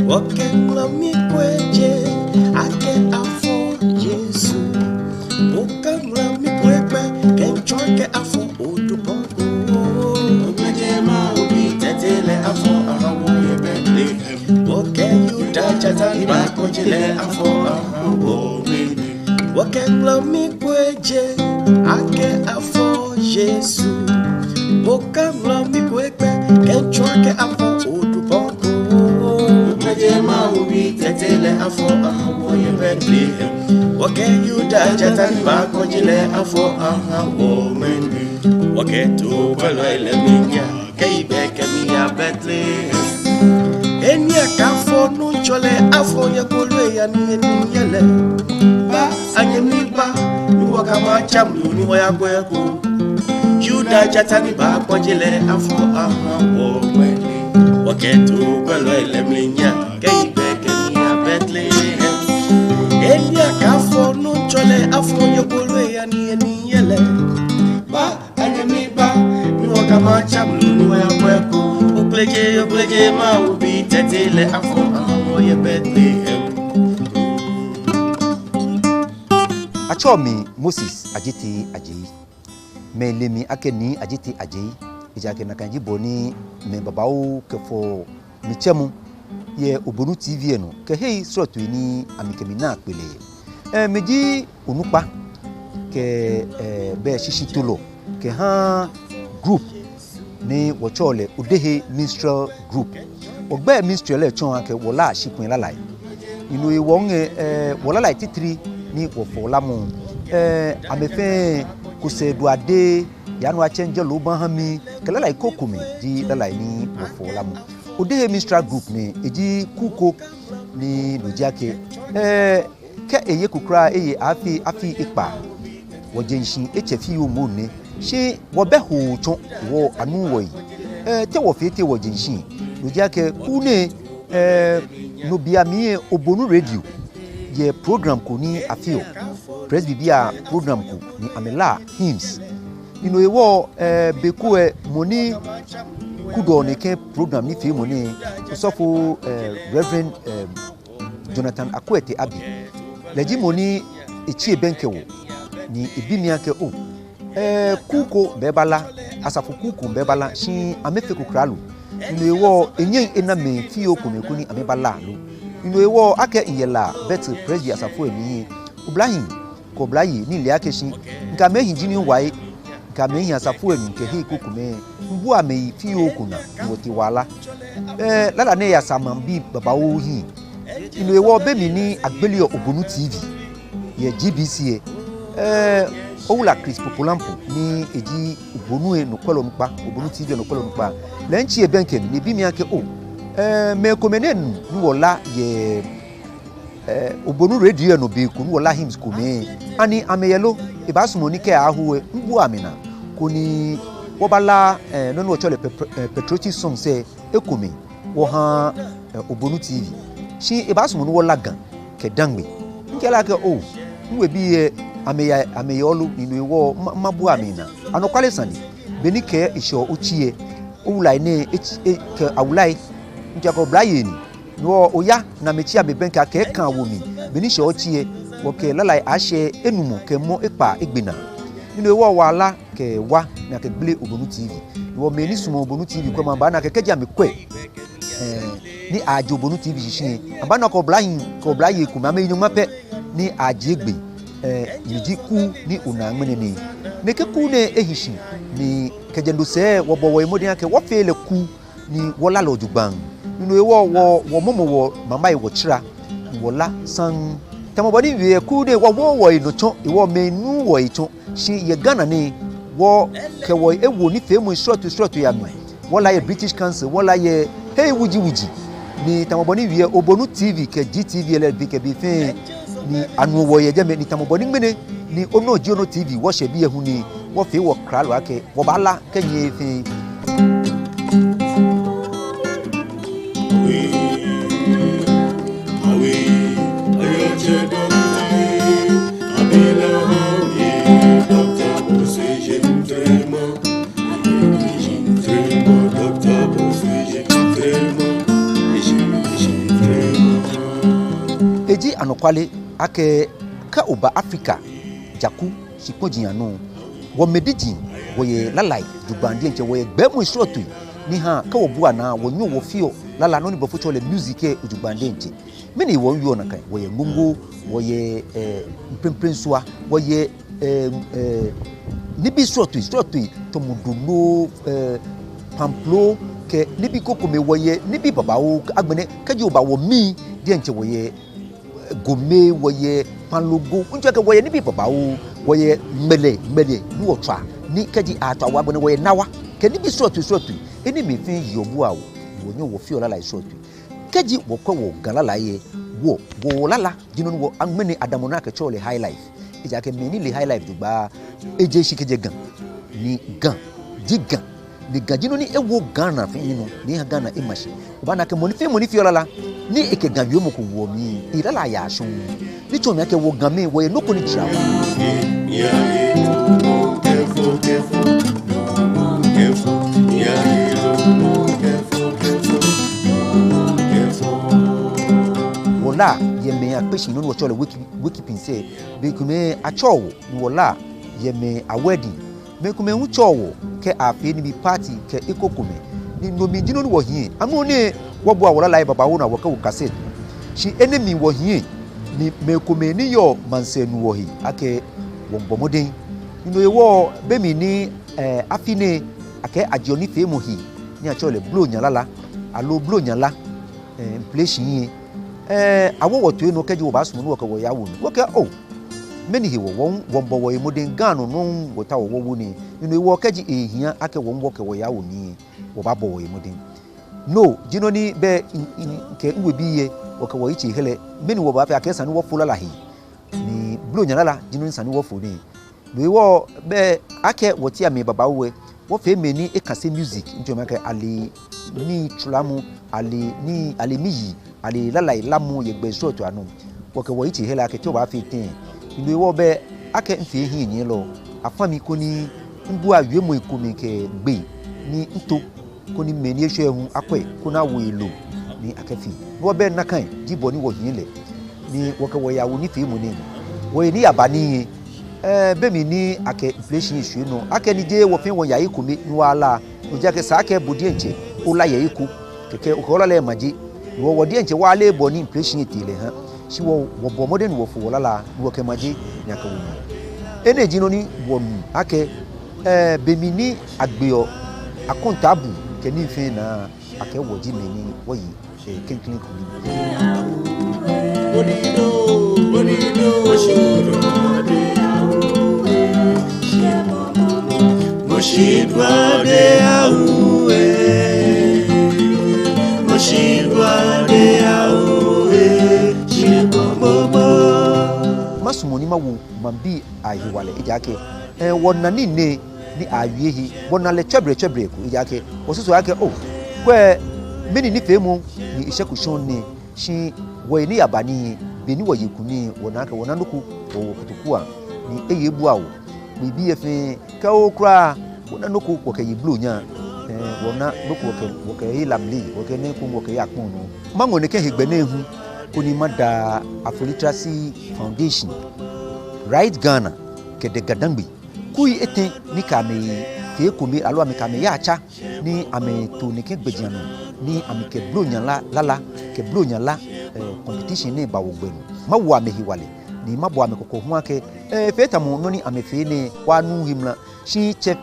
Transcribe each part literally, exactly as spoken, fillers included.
Wɔkɛ ŋulami kwɛɔ je akɛ afɔ Yesu. Wɔkɛ ŋulami kwɛɔ kpɛ kɛtsɔɔ akɛ afɔ Odubɔŋ ko. Wɔkɛ jemawɔbii tɛtɛɛ lɛ afɔ aha wɔ yɛ Bethlehem. Wɔkɛ Yuda jata ni baakɔ je lɛ afɔ aha wɔ mɛni. Wɔkɛ ŋulami kwɛɔ je akɛ afɔ Yesu. Wɔkɛ ŋulami kwɛɔ kpɛ kɛtsɔɔ akɛ afɔ Odubɔŋ ko. Wɔkɛ jemawɔbii tɛtɛɛ lɛ afɔ aha wɔ yɛ Bethlehem. Wɔkɛ Yuda jata ni baakɔ je lɛ afɔ aha wɔ mɛni. Wɔkɛ toibolɔi lɛ miiya kɛyi gbɛ kɛmiiya Bethlehem. Eni akafɔ Nuŋtsɔ lɛ afɔ yɛ kolo eya ni eni yɛ lɛ. Ba anyɛmi ba, ni wɔkama tsa mlu ni wɔyakwɛ eko. Yuda jata ni baakɔ je lɛ afɔ aha wɔ mɛni. Wɔkɛ toibolɔi lɛ miiya kɛyi gbɛ kɛmiiya Bethlehem. Eni akafɔ Nuŋtsɔ lɛ afɔ yɛ kolo eya ni eni yɛ lɛ. Ba anyɛmi ba, ni wɔkama tsa mlu ni wɔyakwɛ eko. Wɔkɛ je, wɔkɛ jemawɔbii tɛtɛɛ lɛ afɔ aha wɔ yɛ Bethlehem. Atsɛɔ mi Moses Adjetey Adjei. Mɛi le mi akɛ Nii Adjetey Adjei. Ejaakɛ nakai ji bɔ ni mɛi babaoo kɛfɔɔ mi tsɛmɔ yɛ Obonu T V lɛ nɔ kɛ hei srɔtoi ni amɛkɛ mi naa kpelee. Ɛɛ, miji onukpa kɛ, ɛɛ, bɛ shishitolɔ kɛha group ni wɔtsɛɔ lɛ Odehe Minstrel Group. Wɔgbɛi minstrel lɛ tsɔɔ akɛ wɔlaa shikwɛɛ lalai. Ni no hewɔ ŋɛ, ɛɛ, wɔlalai titri ni wɔfɔɔ lamɔ, ɛɛ, amɛfɛɛ Kosɛɛ Duade, Yaa Nu Atsɛŋ Jɛlɛ Obaahami, kɛ lalai krokomɛi ji lalai ni wɔfɔɔ lamɔ. Odehe Minstrel Group nɛɛ eji kuu ko ni no ji akɛ, ɛɛ, kɛ eye ko kwraa eye afi, afi ekpaa. Wɔjeŋ shi etsɛ fioo moŋ nɛ. Shi wɔbɛ hoo tsɔ wɔ anu wɔyi. Ɛɛ, te wɔfee tee wɔjeŋ shi. No ji akɛ kuu nɛɛ, ɛɛ, no bei amli lɛ Obonu Radio yɛ program ko ni afeɔ. Presbybii a program ko ni amɛlaa hymns. Ni no hewɔ, ɛɛ, be ko lɛ mɔ ni kudɔɔ nɛkɛ program nifeemɔ nɛɛ, osɔfo, ɛɛ, Reverend, ɛɛ, Jonathan Akwete Abi. Lɛ ji mɔ ni etsi ebɛŋkɛ wɔ, ni ebi mi akɛ oo, ɛɛ, kuu ko miibala, asafo kuu ko miibala, shi amɛfeko kwraa lo. Ni no hewɔ enyɛŋ ena mɛi fioo komɛi koni amɛbala lo. Ni no hewɔ akɛ miyɛ La Bethel Presby asafo lɛ mli lɛ, oblahii kɛ oblayei ni mile akɛ shi mikɛ amɛ hi jini wai, mikɛ amɛ hi asafo lɛ mli kɛ hei krokomɛi, mibua amɛyi fioo ko naa ni wɔtee wɔyala. Ɛɛ, lala nɛɛ yasa maŋbii babaoo hiɛ. Ni no hewɔ be mli ni agbeleɔ Obonu T V yɛ G B C lɛ, ɛɛ, Owula Chris Popolampo ni eji Obonu lɛ nɔkwɛlɔ nukpa, Obonu T V lɛ nɔkwɛlɔ nukpa, lɛ hu etsi ebɛŋkɛ mi ni ebi mi akɛ oo, ɛɛ, mɛi komɛi ni enu ni wɔla yɛ, ɛɛ, Obonu Radio lɛ nɔ be ko ni wɔla hymns komɛi, ani amɛyɛ lo? Ebaasumɔ ni kɛ aaaho lɛ mibua amɛ naa koni wɔbala, ɛɛ, nɔ ni wɔtsɛɔ lɛ pa-, pa-, ɛɛ, patriotic songs lɛ ekomɛi wɔha, ɛɛ, Obonu T V. Shi ebaasumɔ ni wɔla Ga kɛ Dangme. Mikɛɛ lɛ akɛ oo, miwebii lɛ amɛya, amɛyɛ lo, ni no hewɔ ma, mabua amɛ naa. Anɔkwale sane, beni kɛ eshɛɔ otsi lɛ, owulai nɛɛ etsi, ɛɛ, kɛ awulai, mikɛɛ akɛ oblayei ni, ni wɔ oya ni amɛtsi amɛbɛŋkɛ akɛ eka wo mi. Beni eshɛɔ otsi lɛ, wɔkɛ lalai ashɛ enumɔ kɛ mɔ ekpaa egbe naa. Ni no hewɔ wɔyala kɛ wa ni akɛgbele Obonu T V. Ni wɔ mɛi ni sumɔɔ Obonu T V kwɛmɔ baana akɛ kɛji amɛkwɛ, ɛɛ, ni aje Obonu T V shishi lɛ, abaana akɛ oblahii kɛ oblayei komɛi amɛyi nyɔŋma pɛ ni aje egbe. Ɛɛ, miji kuu ni ona ŋmɛnɛ nɛɛ. Nɛkɛ kuu nɛɛ ehi shi ni kɛjɛ no sɛɛ wɔbɔ wɔhe mɔdɛŋ akɛ wɔfee lɛ kuu ni wɔla lɛ jogbaŋŋ. Ni no hewɔ wɔ, wɔmɔmɔ wɔmamai wɔtsra ni wɔla saŋŋ. Tamɔ bɔ ni miwie lɛ, kuu nɛɛ wɔwooo wɔhe nɔ tsɔ, hewɔ mɛi nuuu wɔhe tsɔ. Shi yɛ Ghana nɛɛ, wɔkɛ wɔhe ewo nifeemɔi srɔtoi srɔtoi amli. Wɔla yɛ British Council, wɔla yɛ hei wuji wuji. Ni tamɔ bɔ ni miwie lɛ, Obonu T V kɛ G T V lɛ, be kɛ be fɛɛ ni anuɔ wɔhe yɛ jɛmɛ, ni tamɔ bɔ ni ŋmɛnɛ ni Ono Ji Ono T V wɔshɛ biɛ hu ni wɔfee wɔkralo akɛ wɔbaala kɛnyiɛ he fɛɛ. Kwale akɛ, kɛ oba Africa jaku shikpɔji anɔ, wɔmɛi diji wɔyɛ lalai jogbaŋŋ diɛŋtsɛ, wɔyɛ gbɛɛmɔi srɔtoi ni haa kɛ wɔbua naa wɔnyɛɔ wɔfeɔ lala, nɔ ni blɔfo tsɛɔ lɛ music lɛ jogbaŋŋ diɛŋtsɛ. Mɛni wɔyɔɔ nakai? Wɔyɛ ŋoŋo, wɔyɛ, eh, mprempremsua, wɔyɛ, eh, eh, nibii srɔtoi srɔtoi, tamɔ dono, eh, pamplo, kɛ nibii krokomɛi, wɔyɛ nibii babaoo. Agbɛnɛ kɛji oba wɔmli diɛŋtsɛ, wɔyɛ, eh, gome, wɔyɛ kpanlogo, ŋtsɔ kɛ wɔyɛ nibii babaoo, wɔyɛ ŋmɛlɛ, ŋmɛlɛ ni wɔtswaa, ni kɛji atswa wɔ agbɛnɛ wɔyɛ nawa, kɛ nibii srɔtoi srɔtoi. Enɛɛmɛi fɛɛ yeɔ buaa wɔ, wɔnyɛɔ wɔfeɔ lalai srɔtoi. Kɛji wɔkwɛ wɔ Ga lalai lɛ, wɔ, wɔ, wɔlala ji nɔ ni wɔ agbɛnɛ adamɔ naa kɛtsɛɔ lɛ high life. Ejaakɛ mɛi ni le high life jogbaŋŋ, ejɛ shishi kɛjɛ Ga. Ni Ga ji Ga. Ni Ga ji nɔ ni ewo Ghana fɛɛ nɔ, ni eha Ghana ema shi. Obaana akɛ mɔ ni fɛɛ mɔ ni feɔ lala ni ekɛ Ga wiemɔ ko woɔ mli, elala yaa shɔŋŋ. Ni tsɔɔ mi akɛ wɔ Gamɛi wɔyɛ nɔ ko ni jara wa. Wɔla yɛ mɛi akpee shi, nɔ ni wɔtsɛɔ lɛ wake, wakekeeping sɛɛ. Bei komɛi atsɛɔ wɔ ni wɔla yɛ mɛi awedding. Mɛi komɛi hu tsɛɔ wɔ kɛ afee nibii party kɛ ekrokomɛi. Ni no mli ji nɔ ni wɔhiɛ. Amrɔ nɛɛ wɔbuaa wɔlalai babaoo naa wɔkɛwo cassette. Shi enɛ mli wɔhiɛ ni mɛi komɛi ni yɔɔ maŋsɛɛ nu wɔhe akɛ wɔmiibɔ mɔdɛŋ. Ni no hewɔ be mli ni, eh, afi nɛɛ akɛɛ ajieɔ nifeemɔ hee ni atsɛɔ lɛ Blonya lala, aloo Blonya la, eh, mpleshii lɛ, eh, awo wɔ toi nɔ kɛji wɔbaasumɔ ni wɔkɛ wɔhe awo mli. Wɔkɛɛ oo, mɛni hewɔ? Wɔ, wɔmiibɔ wɔhe mɔdɛŋ, Ga nɔ nɔŋŋ wɔtaoɔ wɔwo nɛɛ. Ni no hewɔ kɛji ehia akɛ wɔ hu wɔkɛ wɔhe awo mli lɛ, wɔbaabɔ wɔhe mɔdɛŋ. No ji nɔ ni bɛ, mi, mi, mikɛ miwebii lɛ, wɔkɛ wɔyitsei hɛlɛ. Mɛni wɔbaafee? Akɛɛ esa ni wɔfo lala hee. Ni Blonya lala ji nɔ ni esa ni wɔfo nɛɛ. No hewɔ bɛ akɛ wɔteŋ mɛi babaoo lɛ, wɔfee mɛi ni ekase music, ŋtsɔ mi akɛ ale nii tswaa lamɔ, ale nii, ale miyi, ale lalai lamɔ yɛ gbɛi srɔtoi anɔ. Wɔkɛ wɔyitsei hɛlɛ akɛ te wɔbaafee tɛŋŋ. No hewɔ bɛ akɛ mifee hiɛnyiɛlɔ, afã mi koni mibua wiemɔi komɛi kɛ gbɛi ni mito, koni mɛi ni eshwɛ hu akwɛ, koni awo he loo ni akɛfee. No hewɔ bɛ nakai ji bɔ ni wɔhiɛ lɛ. Ni wɔkɛ wɔhe awo nifeemɔ nɛɛ. Wɔhe ni yaba nii lɛ, eh, be mli ni akɛ mpleshii lɛ shwie nɔ, akɛni jeee wɔ fɛɛ wɔya he kome ni wɔla, no ji akɛ esa akɛ bo diɛŋtsɛ ola yɛ he ko, kɛkɛ okɛ olala lɛ maje. Ni wɔ, wɔ diɛŋtsɛ wɔleee bɔ ni mpleshii lɛ tee lɛ ha. Shi wɔ, wɔbɔ mɔdɛŋ ni wɔfo wɔlala ni wɔkɛmaje ni akɛwo mli. Enɛ ji nɔ ni wɔnu akɛ, eh, be mli ni agbeɔ akɔntaabuu kɛ nii fɛɛ naa, akɛɛ wɔ ji mɛi ni wɔye, eh, klɛŋklɛŋ kuli. Masumɔ ni mawo maŋbii ahewalɛ, ejaakɛ, eh, wɔna nii nɛɛ ni awie he, wɔna lɛ tswɛbrɛ tswɛbrɛ ko, ejaakɛ wɔsusuɔ akɛ oo, kwɛ, mɛni nifeemɔ ni eshɛko shɔŋŋ nɛɛ. Shi wɔhe ni yaba nii lɛ, be ni wɔye kuli nɛɛ, wɔna akɛ wɔna nɔ ko wɔwo kotoku lɛ, ni eye ebua wɔ. Wɔbii lɛ fɛɛ, kɛ oo kwraa, wɔna nɔ ko wɔkɛye Blonya. Eh, wɔna nɔ ko wɔkɛ, wɔkɛye lamle, wɔkɛ nɔ ko wɔkɛye akpɔnɔ. Maŋɔ nɛkɛ hegbɛ nɛɛ hu koni mada Afro Literacy Foundation, Right Ghana, kɛ The Gadangbe, kui etɛ ni kɛ amɛ fee ekome aloo amɛkɛ amɛ yaa tsa ni amɛto nɛkɛ gbɛjianɔ ni amɛkɛ Blonya la, lala kɛ Blonya la, eh, competition nɛɛ ba wɔgbɛ nɔ. Mawo amɛ hewalɛ ni mabɔ amɛ kɔkɔ hu akɛ, eh, efee tamɔ nɔ ni amɛfee nɛɛ, wɔnuuu he mra. Shi tsɛ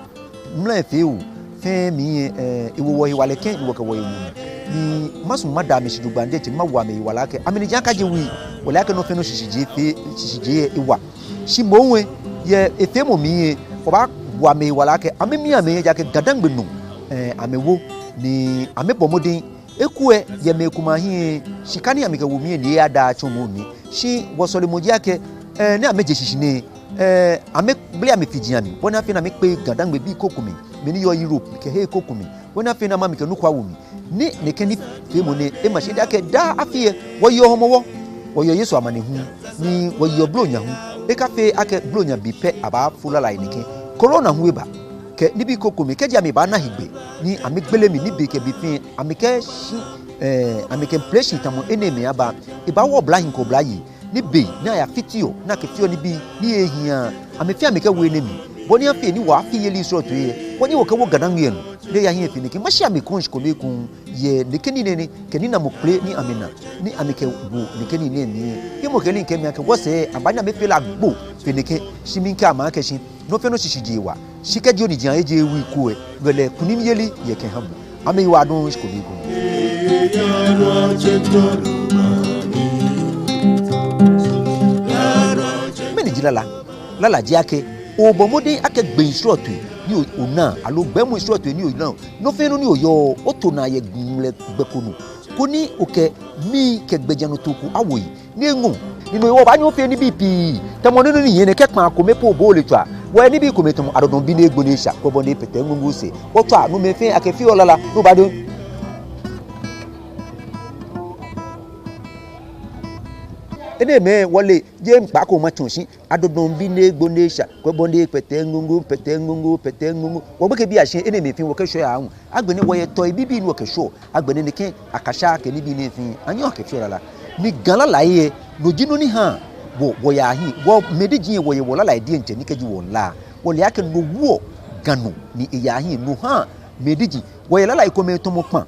mra efee oo, fɛɛ mli lɛ, eh, ewo wɔ hewalɛ kɛ ni wɔkɛ wɔhe wo mli. Ni masumɔ mada amɛ shi jogbaŋŋ diɛŋtsɛ ni mawo amɛ hewalɛ akɛ amɛnijiaŋ akaje wui. Wɔle akɛ nɔ fɛɛ nɔ shishijee fɛɛ, shishijee lɛ ewa. Shi moŋ lɛ, yɛ efeemɔ mli lɛ, wɔbaawo amɛ hewalɛ akɛ amɛmia amɛhe, ejaakɛ Gadangbe nɔ, eh, amɛwo ni amɛbɔ mɔdɛŋ. Ekolɛ yɛ mɛi komɛi ahiɛ lɛ, shika ni amɛkɛwo mli lɛ ni eyadaa tsɔmɔ ni. Shi wɔsɔlemɔ ji akɛ, eh, ni amɛje shishi nɛɛ, eh, amɛgbele amɛfiji amli, bɔ ni afee ni amɛkpe Gadangbe bii krokomɛi, mɛi ni yɔɔ Europe kɛ hei krokomɛi, bɔ ni afee ni amɛ amɛkɛ nɔ ko awo mli. Ni nɛkɛ nifeemɔ nɛɛ ema shi, ejaakɛ daa afi lɛ wɔyeɔ Hɔmɔwɔ, wɔyeɔ Yesu amanehulu, ni wɔyeɔ Blonya hu. Ekafee akɛ Blonya be pɛ abaafo lalai nɛkɛ. Corona hu eba kɛ nibii krokomɛi. Kɛji amɛbaana hegbɛ ni amɛgbele mli ni be kɛ be fɛɛ amɛkɛshi, eh, amɛkɛ mpleshii tamɔ enɛɛmɛi aba, ebaawo oblahii kɛ oblayei. nibii ni ayafiteɔ, ni akɛfeɔ nibii ni ehiaa, amɛ fɛɛ amɛkɛwo enɛ mli. Bɔ ni afee ni wɔfee yeli srɔtoi lɛ, wɔnyɛ wɔkɛwo Ga-Dangme lɛ nɔ. Ni eyahi fe nɛkɛ, mashi amɛ kɔŋ shi kome ekoŋŋ yɛ nɛkɛ nii nɛɛ, kɛ ninamɔ kpele ni amɛna, ni amɛkɛwo nɛkɛ nii nɛɛ mli lɛ. Hemɔkɛyeli kɛɛ mi akɛ wɔsɛɛ, abaanyɛ amɛfee lɛ agbo fe nɛkɛ, shi miikɛɛ amɛ akɛ shi nɔ fɛɛ nɔ shishijee wa. Shi kɛji oniji ahe jeee wui ko lɛ, belɛ kunimyeli yɛ kɛha bo. Amɛyiwaladɔŋŋ shi kome ekoŋŋ. Mɛni ji lala? Lala ji akɛ obɔ mɔdɛŋ akɛ gbɛi srɔtoi ni o-, onaa, aloo gbɛɛmɔi srɔtoi ni onaa, nɔ fɛɛ nɔ ni oyɔɔ, oto naa yɛ ŋmlɛ gbɛ ko nɔ, koni okɛ mii kɛ gbɛjianɔtoo ko awo yi ni eŋɔɔ. Ni no hewɔ obaanyɛ ofee nibii pii, tamɔ nɔ ni yɔɔ nɛkɛ kpãa kome po bo ole tswa. Wɔyɛ nibii komɛi tamɔ adɔdɔŋ bi ni egbo ni esha, kwɛ bɔ ni epɛtɛ eŋoŋo sɛɛ. Wɔtswa nomɛi fɛɛ akɛfeɔ lala, no ba do. Enɛɛmɛi wɔle, jeee mikpaako matsɔɔ shi. Adɔdɔŋ bi ni egbo ni esha, kwɛ bɔ ni epɛtɛ eŋoŋo, pɛtɛ eŋoŋo, pɛtɛ eŋoŋo. Wɔgbekɛbiiashi enɛɛmɛi fɛɛ wɔkɛshwɛɔ aahu. Agbɛnɛ wɔyɛ tɔi bibii ni wɔkɛshwɛɔ. Agbɛnɛ nɛkɛ akasha kɛ nibii nɛɛ fɛɛ, anyɛɔ akɛfeɔ lala. Ni Ga lalai lɛ, no ji nɔ ni haa wɔ, wɔyaa hiɛ. Wɔ mɛi diji lɛ wɔyɛ wɔlalai diɛŋtsɛ ni kɛji wɔla, wɔle akɛ no woɔ Ga nɔ ni eyaa hiɛ, no haa mɛi diji. Wɔyɛ lalai komɛi tamɔ kpãa,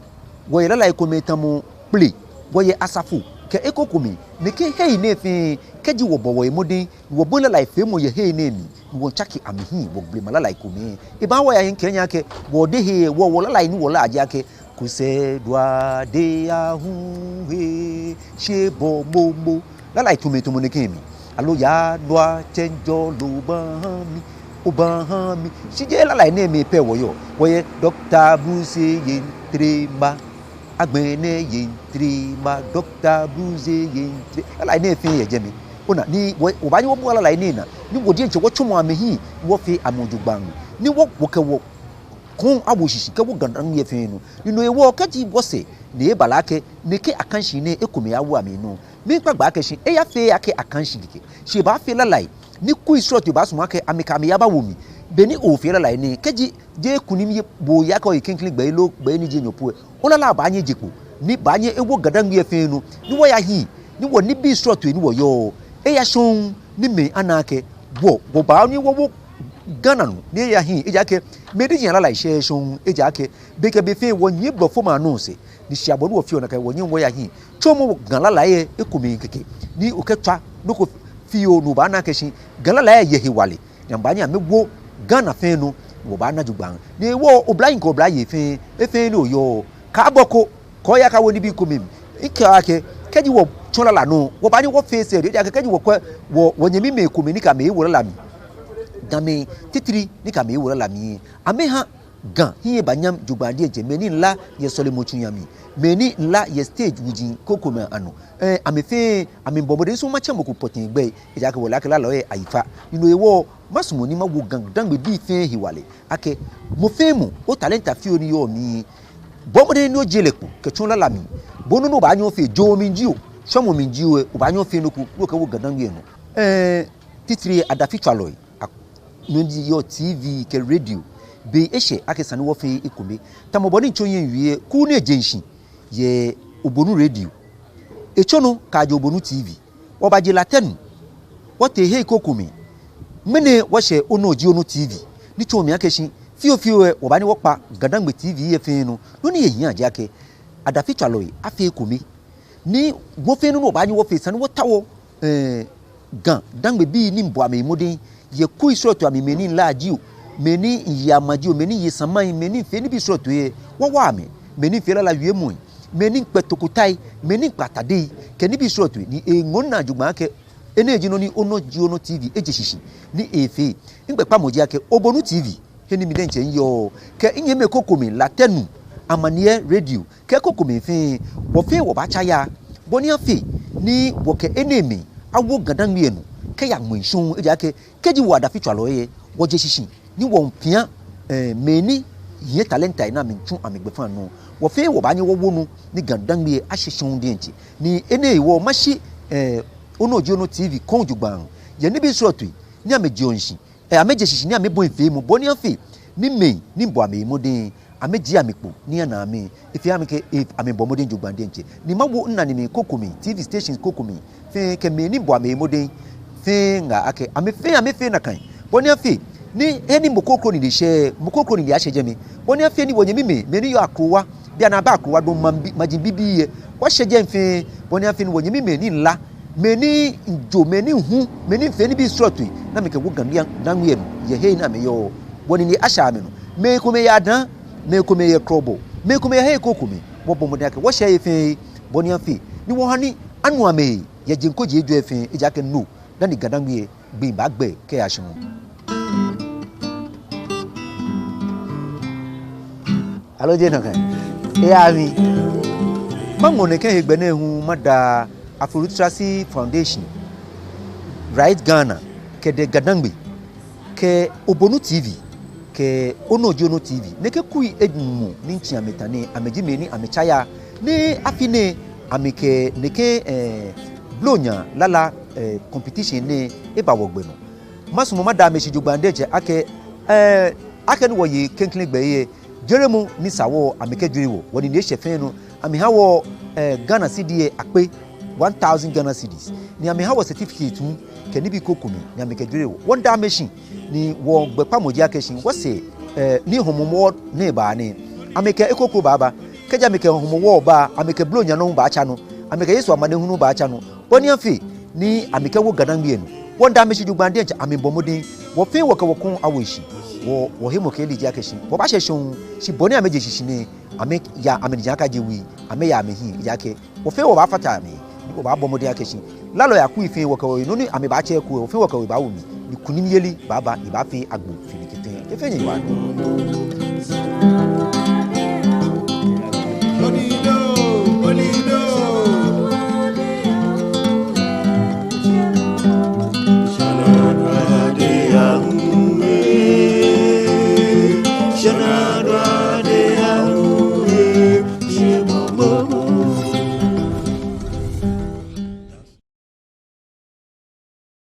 wɔyɛ lalai komɛi tamɔ kpele, wɔyɛ asafo kɛ ekrokomɛi. Nɛkɛ hei nɛɛ fɛɛ, kɛji wɔbɔ wɔhe mɔdɛŋ, wɔbɔi lalai feemɔ yɛ hei nɛɛ mli, ni wɔtsake amɛhiɛ, wɔblema lalai komɛi, ebaaha wɔya hiɛ. Mikɛɛ nyɛ akɛ, wɔdehei, wɔ, wɔlalai ni wɔlaa ji akɛ, kosɛɛ dua de ahu he, shebɔ momo. Lalai tamɔ, tamɔ nɛkɛ mli. Aloo yaa nɔ atsɛŋ jɔlɔ obaha mi, obaha mi. Shi jeee lalai nɛɛmɛi pɛ wɔyɔɔ. Wɔyɛ Doctor Bruce Yentrema. Agbɛnɛ Yentrema, Doctor Bruce Yentrema. Lalai nɛɛ fɛɛ yɛ jɛmɛ. Ona, ni wɔ, wɔbaanyɛ wɔbua lalai nɛɛ naa, ni wɔ diɛŋtsɛ wɔtsɔmɔ amɛhiɛ, wɔfee amɛ jogbaŋŋ. Ni wɔ, wɔkɛ wɔkɔŋ awo shishi kɛwo Ga-Dangme lɛ fɛɛ nɔ. Ni no hewɔ kɛji wɔsɛɛ, ni eba lɛ akɛ, nɛkɛ akanshi nɛɛ ekomɛi awo amɛnɔ, miikpa gbɛ akɛ shi, eyafeee akɛ akanshi kɛkɛ. Shi ebaafee lalai ni kui srɔtoi baasumɔ akɛ amɛkɛ amɛ yabawo mli. Beni ofee lalai nɛɛ, kɛji jeee kunimyeli bo oya kɛ oye klɛŋklɛŋ gbɛ loo gbɛ ni ji enyɔ po lɛ, olala baanyɛ eje kpo, ni baanyɛ ewo Ga-Dangme lɛ fɛɛ nɔ, ni wɔya hiɛ, ni wɔnibii srɔtoi ni wɔyɔɔ, eya shɔŋŋ, ni mɛi ana akɛ wɔ, wɔbaa ni wɔwo Ghana nɔ, ni eya hiɛ, ejaakɛ mɛi diji alalai shɛɛɛ shɔŋŋ, ejaakɛ be kɛ be fɛɛ wɔnyiɛ blɔfomɛi anɔ sɛɛ, ni shi abɔ ni wɔfeɔ nakai, wɔnyɛŋ wɔya hiɛ. Tsɔɔmɔ Ga lalai lɛ ekomɛi kɛkɛ, ni okɛtswa nɔ ko fioo ni obaana akɛ shi Ga lalai lɛ yɛ hewalɛ, ni amɛbaanyɛ amɛwo Ghana fɛɛ nɔ, ni wɔbaana jogbaŋŋ. Ni wɔ oblahii kɛ oblayei fɛɛ, he fɛɛ ni oyɔɔ, kaabɔko, kɛ oya kawo nibii komɛi mli. Mikɛɔ akɛ, kɛji wɔtsɔ lala nɔ, wɔbaanyɛ wɔfee sɛɛ, ejaakɛ kɛji wɔkwɛ wɔ, wɔnyɛmimɛi komɛi ni kɛ amɛ ewo lala mli, Gamɛi titri ni kɛ amɛ ewo lala mli, amɛha Ga hiɛ banyam jogbaŋŋ diɛŋtsɛ, mɛi ni miila yɛ sɔlemɔtsu lɛ mli, mɛi ni miila yɛ stage wuji krokomɛi anɔ. Ɛɛ, amɛ fɛɛ, amɛbɔ mɔdɛŋ. Misumɔɔɔ matsɛ mɔ ko pɔtɛɛ gbɛi, ejaakɛ wɔle akɛ lalɔi lɛ ayi fa. Ni no hewɔ, masumɔ ni mawo Ga-Dangme bii fɛɛ hewalɛ akɛ, mɔ fɛɛ mɔ, otalenta fioo ni yɔɔ omli, bɔ mɔdɛŋ ni ojie lɛ kpo kɛtsɔ lala mli. Bo nɔ ni obaanyɛ ofee, jɔɔmɔ mli jio, shwɛmɔ mli jio lɛ, obaanyɛ ofee nɔ ko ni okɛwo Ga-Dangme lɛ nɔ. Ɛɛ, titri adafitswalɔi, a, nɔ ni yɔɔ T V kɛ radio, be eshɛ akɛ esa ni wɔfee ekome. Tamɔ bɔ ni mitsɔ hiɛ miwie, kuu ni eje shishi yɛ Obonu radio, etsɔ nɔ kɛjɛ Obonu T V, wɔbaje Latɛnu, wɔtee hei krokomɛi. Ŋmɛnɛ wɔshɛ Onɔ Ji Onɔ T V, ni tsɔɔ mi akɛ shi fioo fioo lɛ, wɔbaanyɛ wɔkpa Ga-Dangme T V lɛ fɛɛ nɔ. Nɔ ni he hiaa ji akɛ, adafitswalɔi afee ekome. Ni wɔ fɛɛ nɔ ni wɔbaanyɛ wɔfee, esa ni wɔtaoɔ, ɛɛ, Ga-Dangme bii ni mibɔ amɛ mɔdɛŋ yɛ kui srɔtoi amli, mɛi ni miila jio, mɛi ni miye amɛ jio, mɛi ni miye samai, mɛi ni mifee nibii srɔtoi lɛ, wɔwa amɛ, mɛi ni mifee lala wiemɔi, mɛi ni mikpɛ tokotai, mɛi ni mikpɛ atadei, kɛ nibii srɔtoi, ni eŋɔɔ minaa jogbaŋŋ akɛ, enɛ ji nɔ ni Onɔ Ji Onɔ T V eje shishi ni efee. Migbɛkpamɔ ji akɛ, Obonu T V, he ni mi diɛŋtsɛ miyɔɔ, kɛ minyɛmimɛi krokomɛi, Latɛnu, Amaniɛ Radio, kɛ ekrokomɛi fɛɛ, wɔ fɛɛ wɔbaatsa yaa, bɔ ni afee ni wɔkɛ enɛɛmɛi awo Ga-Dangme lɛ nɔ kɛya ŋwɛi shɔŋŋ, ejaakɛ kɛji wɔ adafitswalɔi lɛ, wɔje shishi ni wɔmiipia, ɛɛ, mɛi ni hiɛ talenta lɛ ni amɛmiitsu amɛgbɛfaŋ nɔ, wɔ fɛɛ wɔbaanyɛ wɔwo nɔ ni Ga-Dangme lɛ ashɛ shɔŋŋ diɛŋtsɛ. Ni enɛ hewɔ mashi, ɛɛ, Onɔ Ji Onɔ T V kɔŋ jogbaŋŋ yɛ nibii srɔtoi ni amɛjeɔ shishi, ɛɛ, amɛje shishi ni amɛbɔi feemɔ, bɔ ni afee ni mɛi ni mibɔ amɛ mɔdɛŋ amɛjie amɛkpo ni ana amɛ. Efee amɛkɛ, e, amɛbɔ mɔdɛŋ jogbaŋŋ diɛŋtsɛ. Ni mawo minanemɛi krokomɛi, T V stations krokomɛi fɛɛ kɛ mɛi ni bɔ amɛhe mɔdɛŋ fɛɛ ŋaa akɛ amɛfɛɛ, amɛfee nakai. Bɔ ni afee ni he ni mɔ kroko ni le shɛ, mɔ kroko ni le ashɛ jɛmɛ. Bɔ ni afee ni wɔnyɛmimɛi, mɛi ni yɔɔ akrowa, bianɛ abɛ akrowa dɔŋŋ, maŋ bi, maji bibii yɛ, wɔshɛ jɛi fɛɛ. Bɔ ni afee ni wɔnyɛmimɛi ni la, mɛi ni jo, mɛi ni hu, mɛi ni fee nibii srɔtoi, ni amɛkɛwo Ga-Dangme nɔ yɛ he ni amɛyɔɔ, bɔ ni ashɛ amɛnɔ. Mɛi komɛi yaa dãa, mɛi komɛi yɛ krɔbɔ, mɛi komɛi yɛ he krokomɛi. Wɔbɔ mɔdɛŋ akɛ wɔshɛ he fɛɛ he, bɔ ni afee ni wɔha ni anu amɛhe yɛ jeŋ kojii ejwɛ fɛɛ, ejaakɛ no dani Ga-Dangme gbi baagbɛ kɛya shɔŋŋ. Aloo jeee nakai? Eyaa mli. Maŋɔ nɛkɛ hegbɛ nɛɛ hu mada Afro Literacy Foundation, Right Ghana, kɛ The Ga-Dangme, kɛ Obonu T V, kɛ Ono Ji Ono T V. Nɛkɛ kui enumɔ ni mitsi amɛta nɛɛ, amɛji mɛi ni amɛtsa yaa ni afi nɛɛ amɛkɛ nɛkɛ, eh, Blonya lala, eh, competition nɛɛ eba wɔgbɛ nɔ. Masumɔ mada amɛshi jogbaŋŋ diɛŋtsɛ akɛ, eh, akɛni wɔye klɛŋklɛŋ gbɛi lɛ, jwɛrɛmɔ ni sa wɔ, amɛkɛjwere wɔ. Wɔnine eshɛ fɛɛ nɔ. Amɛha wɔ, eh, Ghana cedi lɛ akpe, one thousand Ghana cedis. Ni amɛha wɔ certificate hu kɛ nibii krokomɛi ni amɛkɛjwere wɔ. Wɔmiida amɛshi, ni wɔgbɛkpamɔ ji akɛ shi wɔsɛɛ, eh, ni hɔmɔwɔ nɛɛ baa nɛɛ, amɛkɛ ekroko baaba. Kɛji amɛkɛ hɔmɔwɔ ba, amɛkɛ Blonya nɔ hu baatsa nɔ, amɛkɛ Yesu amanehulu baatsa nɔ, bɔ ni afee ni amɛkɛwo Ga-Dangme nɔ. Wɔmiida amɛshi jogbaŋŋ diɛŋtsɛ, amɛbɔ mɔdɛŋ. Wɔ fɛɛ wɔkɛ wɔkɔŋ awo shishi. Wɔ, wɔhemɔkɛyeli ji akɛ shi wɔbaashɛ shɔŋŋ, shi bɔ ni amɛje shishi nɛɛ, amɛya, amɛnijiaŋ akaje wui, amɛya amɛhiɛ, ejaakɛ wɔ fɛɛ wɔbaafata amɛ, ni wɔbaabɔ mɔdɛŋ akɛ shi lalɔi akui fɛɛ wɔkɛ wɔhe, nɔ ni amɛbaatsɛ ekoŋŋ, wɔ fɛɛ wɔkɛ wɔhe baawo mli, ni kunimyeli baaba, ebaafee agbo fe nɛkɛ fɛɛ, kɛ fɛɛ nyɛyiwaladɔŋŋ.